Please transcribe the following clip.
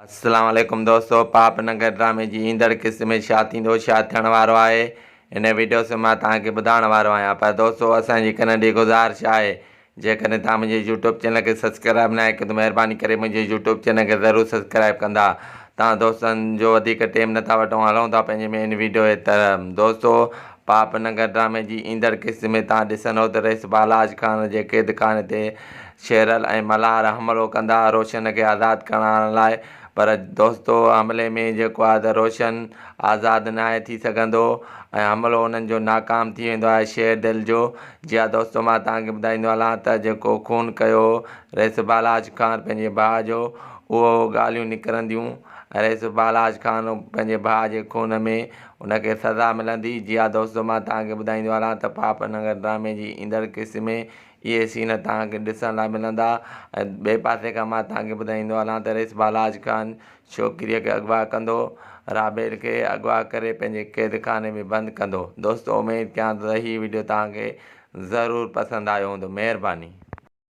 السلام عليڪم دوستو پاپ ننگر ڊرامي جي ايندڙ قسط ۾ ڇا ٿيندو ڇا ٿيڻ وارو آهي هن وڊيو سان مان توهان کي ٻڌائڻ وارو آهيان پر دوستو اسان جي هڪ ننڍي گذارش آهي جيڪڏهن توهان منهنجي يوٽيوب چينل کي سبسڪرائب ناهي ڪيو ته مهرباني ڪري منهنجي يوٽيوب چينل کي ضرور سبسڪرائب ڪندا توهان دوستن جو وڌيڪ ٽيم نٿا وٺون هلون ٿا پنهنجي مين وڊيو جي طرف دوستو پاپ ننگر ڊرامي جي ايندڙ قسط ۾ توهان ڏسندو ته رئيس بالاچ خان جي قيد خاني تي شيرل ۽ ملهار حملو ڪندا روشن کي آزاد ڪرائڻ لاء پر دوستو حملي ۾ جيڪو آهي ته روشن آزاد ناهي ٿي سگهندو ۽ حملو انهن جو ناڪام ٿي ويندو آهي شير دل جو جي ها دوستو مان توهان کي ٻڌائيندو هلان ته جيڪو خون ڪيو رئيس بالاچ خان پنهنجي ڀاء جو اهو ڳالهيون نڪرنديون رئيس بالاچ خان پنهنجي ڀاء جي خون ۾ ان کي سزا ملندي جي ها دوستو مان توهان کي ٻڌائيندو هلان ته پاپ ننگر ڊرامي جي ايندڙ قسط ۾ اهي سين توهان کي ڏسڻ لاء ملندا ۽ ٻئي پاسي کان مان توهان کي ٻڌائيندو هلان ته رئيس بالاچ خان ڇوڪريء کي اغوا ڪندو رابيل کي اغوا ڪري پنهنجي قيد خاني ۾ بند ڪندو دوستو اميد ڪيان ٿو ته هي وڊيو توهان کي ضرور پسند آيو هوندو مهرباني.